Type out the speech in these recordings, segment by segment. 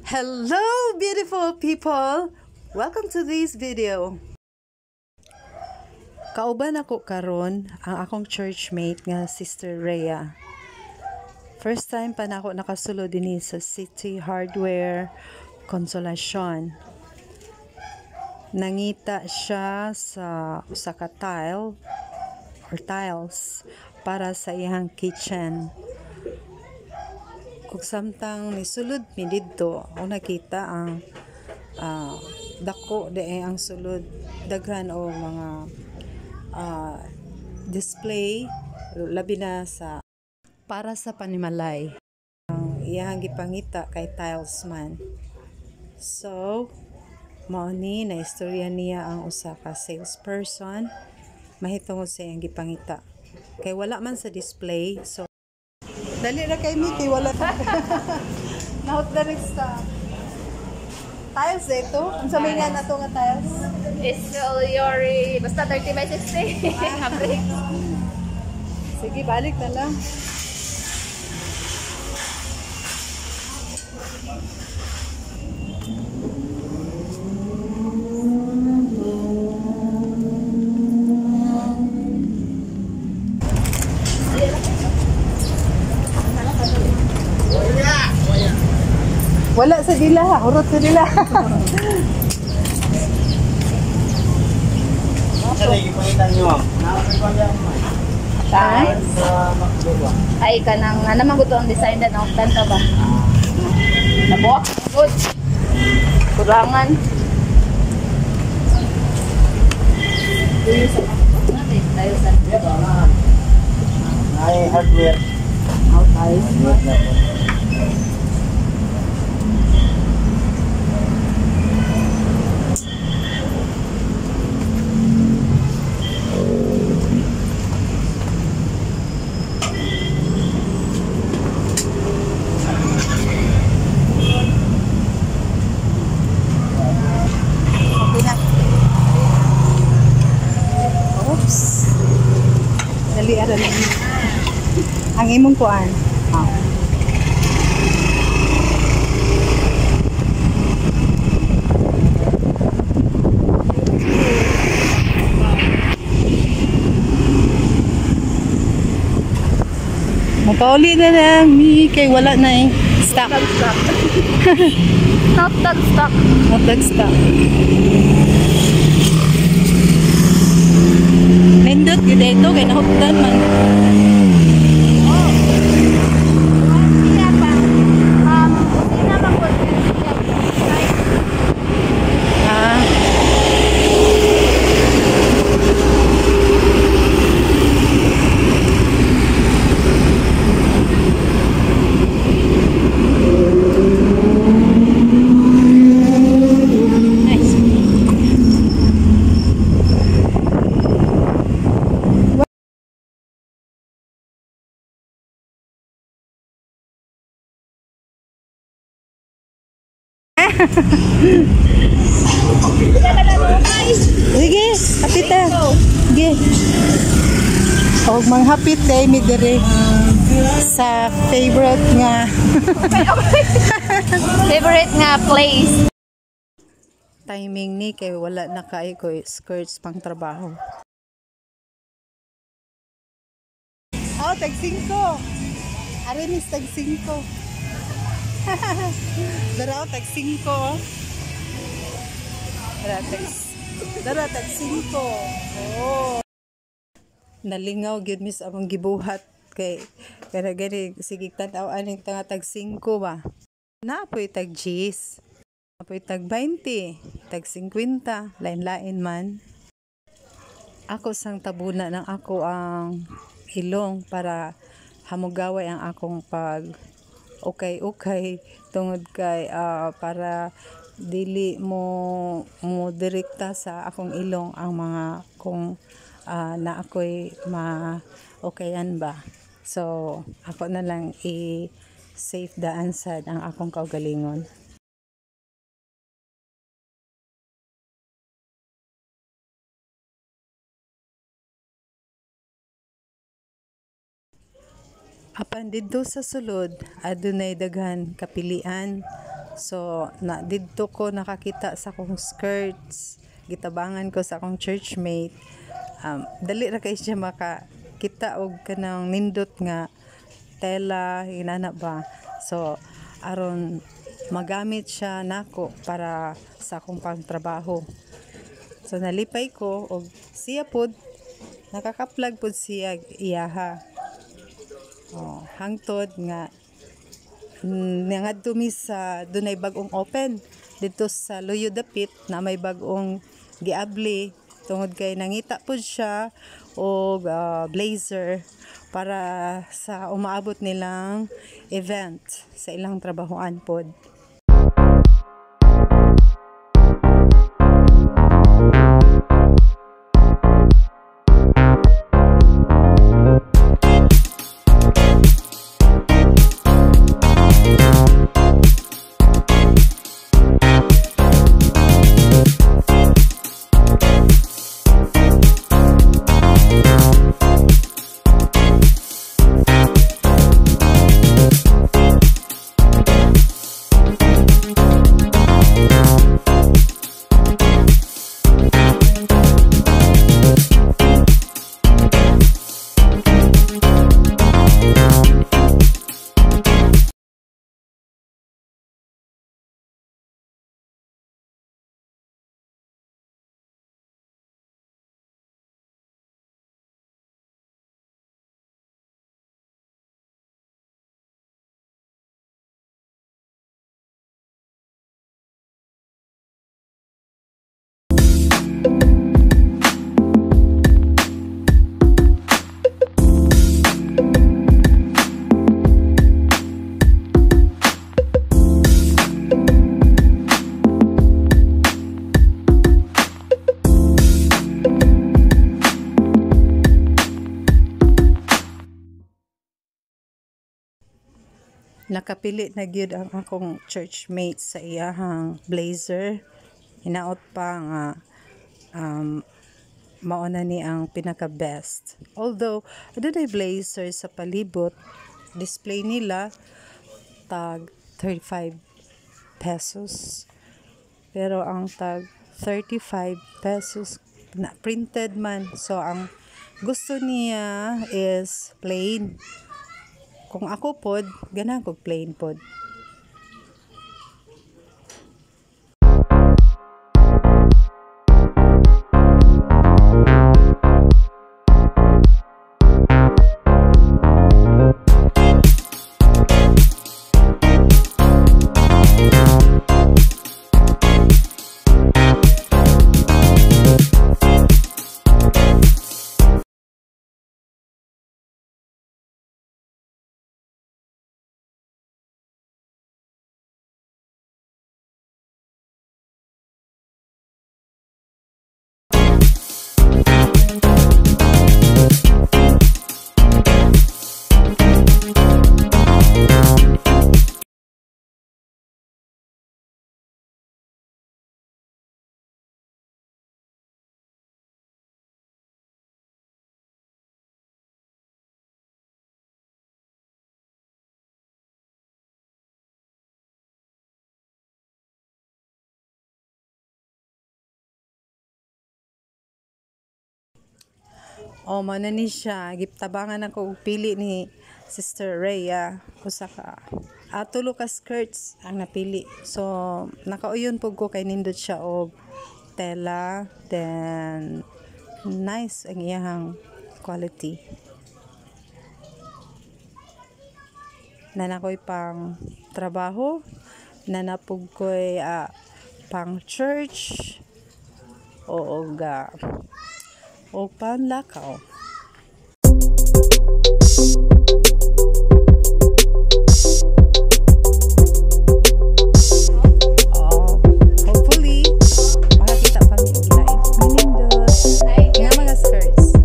Hello, beautiful people! Welcome to this video. Kauban ako karon ang akong churchmate nga Sister Rhea. First time pa nako nakasulod dinhi sa City Hardware Consolacion. Nangita siya sa usa ka tile or tiles para sa iyang kitchen. Ug samtang nisulod mi didto, ako nakita ang dako diay ang sulod, daghan og mga display, labi na sa para sa panimalay. Ang iyang gipangita kay tiles man. So, mao ni na istorya niya ang usa ka salesperson mahitungod sa iyang gipangita. Kay wala man sa display, so dali ra kay Mickey, wala ta. Nahot na next ta. Tiles ito? Unsa may nga nato nga tiles? It's your basta 30 by 60. Sige, balik na lang. Wala sa dila, hurot sa dila. Tiles. Ay, kanang na naman gusto ang design na no? Tanto ba? Nabuak? Good. Kurangan. Tayo sa ay hardware. Tiles. Oops. Dali ara lang. Ang imong kuan. Mapauli na lang mi kay wala na eh. Stock. Not that stock. Not that stock. Nindot gyud ito kay nahuptan man. Nice. Sige, hapit ta. Sige. Og manghapit kay mi diri sa favorite nga favorite nga place. Timing ni kay wala na kay ko skirts pang trabaho. Oh, tag 5. Ari mis tag 5. Dara tag 5. Dara tag 5. Oh. Nalingaw gyud mis among gibuhat kay pero gani sige tan-aw aning tanga tag 5 ba. Naapoy tag 10. Apoy tag 20, tag 50, lain-lain man. Ako sang tabuna ng ako ang ilong para hamugaway ang akong pag okay tungod kay para dili mo direkta sa akong ilong ang mga kung na ako'y ma okayan ba. So ako na lang i-safe daan sad ang akong kaugalingon. Apan didto sa sulod, adunay daghan kapilian. So na didto ko nakakita sa akong skirts. Gitabangan ko sa akong churchmate. Dali ra kay siya makakita og kanang nindot nga tela, inana ba. So aron magamit siya nako para sa akong pangtrabaho. So nalipay ko og siya pod nakakaplag pod siya iyaha. Oh, hangtod nga nangadto mi sa dunay bag-ong open didto sa Luyo Dapit na may bag-ong giabli tungod kay nangita pod siya og blazer para sa umaabot nilang event sa ilang trabahoan pod. Nakapili na gyud ang akong churchmate sa iyahang blazer. Hinaot pa nga mao na ni ang pinaka best. Although adunay blazer sa palibot, display nila tag 35 pesos. Pero ang tag 35 pesos na printed man. So ang gusto niya is plain. Kung ako pod, ganahan kog plain pod. O, mao na ni siya. Gitabangan ako og pili ni Sister Rhea. Usa ka tulo ka skirts ang napili. So, nakauyon pud ko kay nindot siya og tela. Then, nice ang iyahang quality. Nanakoy pang trabaho. Nanapog ko'y pang church. O og panlakaw. Oh, hopefully makakita pa mi og lain nindot nga mga skirts.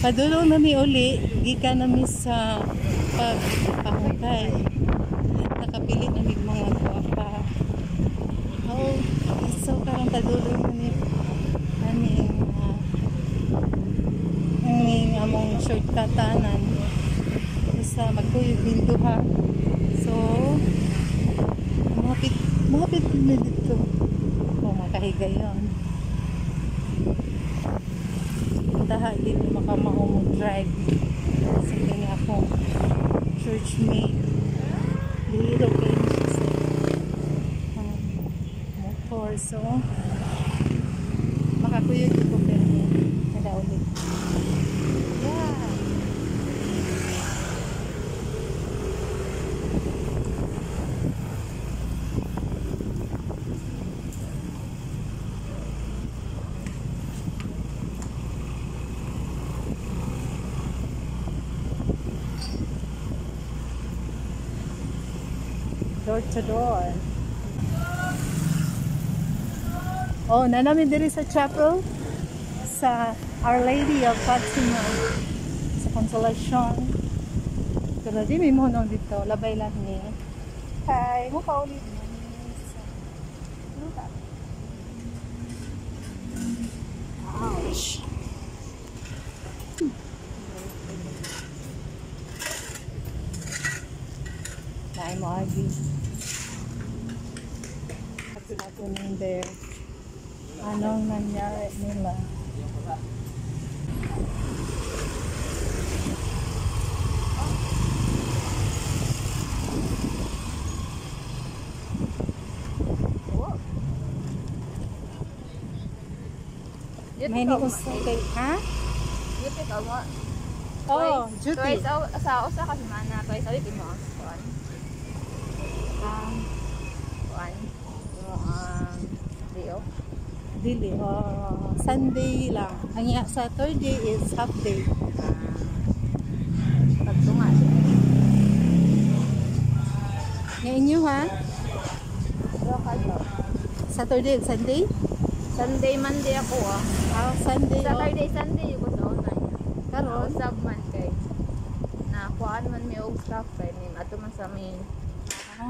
Padulong na mi uli, gikan na mi sa pagpahukay. Nakapili na mi mga guwapa. Oh, so karon padulong na mi aning among shortcutanan. Basta magkuyog din duha. So, mahapit, mahapit na dito. Oh, makahigayon. Taha, di mo makamao mo drive. Sa kanya akong church mate. Lihiro kayo siya sa motor. So, makakuyog ko pero kada ulit. Yeah. Door to door. Oh, naa na mi diri sa chapel sa Our Lady of Fatima sa Consolacion. Pero di mi mo nung dito, labay lang ni. Hi, mo pa ulit na. Ouch. Naay mo agi. What's happening there? Anong nangyari nila? Duty May ka ni usa kay ha? Duty ka mo. Oh, duty. Twice a sa usa ka semana, twice a week imo ang kuan. Kuan. Imo ang day off. Dili, oh, Sunday lang. Ang Saturday is half day. Pagtunga siya. Nga inyo ha? Local to. Saturday and Sunday? Sunday, Monday ako ah. Ah, Sunday. Oh. Saturday, Sunday ko sa una. Karon. Usab man kay na kuan man mi og staff kay ni ato man sa main. Ah.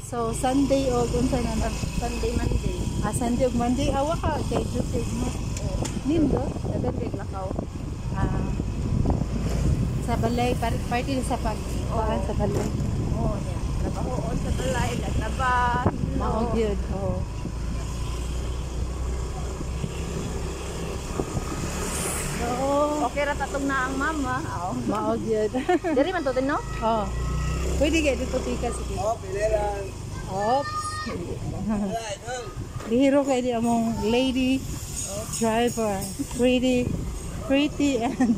So Sunday og unsa na na? Sunday, Monday. Ah, Sunday og Monday awa ka kay duty mo. Oh, Nindo? Dagan kay lakaw. Ah. Sa balay, party sa pag kuan sa balay. Oh, niya. Trabaho sa balay, naglaba. Mao gyud. Oh. So, Okay ra tatong na ang mama. Aw. Mao gyud. Diri man to no? Oh. Pwede kay dito tika, sige. Oh, piliran. Oops. Lihiro kay di among lady driver. Pretty, pretty and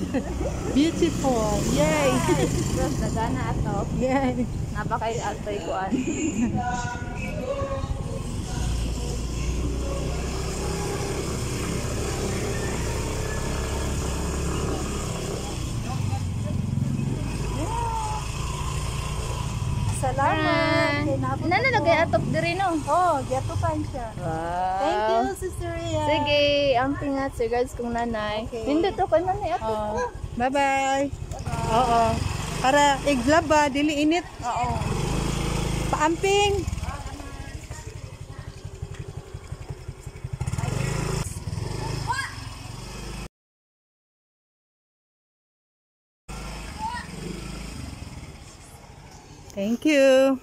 beautiful. Yay! Terus nagana ato. Yay! Napakay atoy kuan. Salamat. Kay naabot Nana ako. nagay atop diri no. Oh, giatupan siya. Wow. Thank you, Sister Rhea. Sige, ang tingat regards kong nanay. Okay. Nindot ko nanay ato. Oh, bye-bye. Oo. Para iglaba, dili init. Oo. Paamping. Thank you.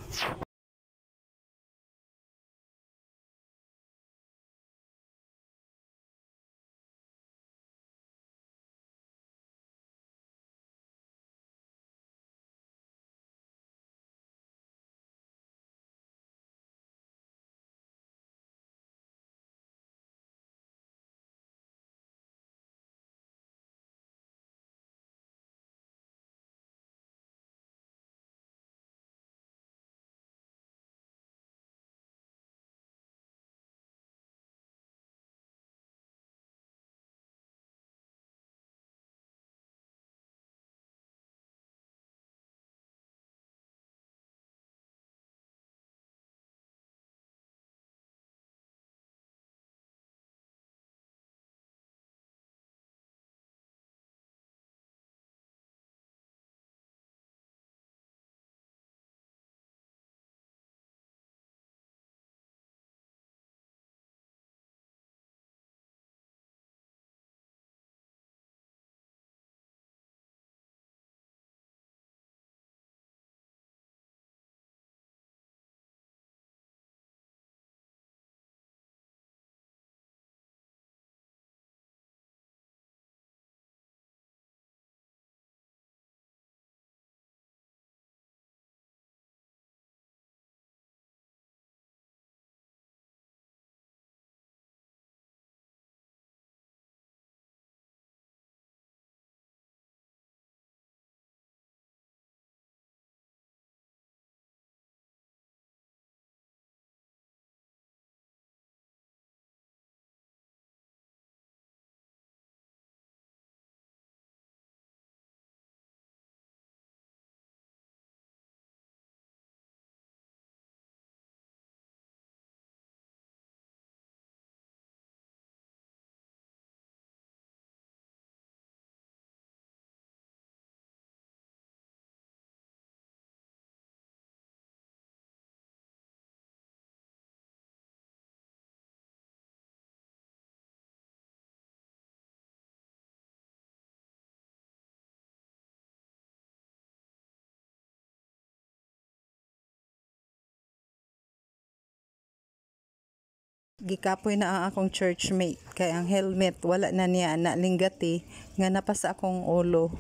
Gikapoy na ang akong churchmate kay ang helmet wala na niya na linggati nga napa sa akong ulo.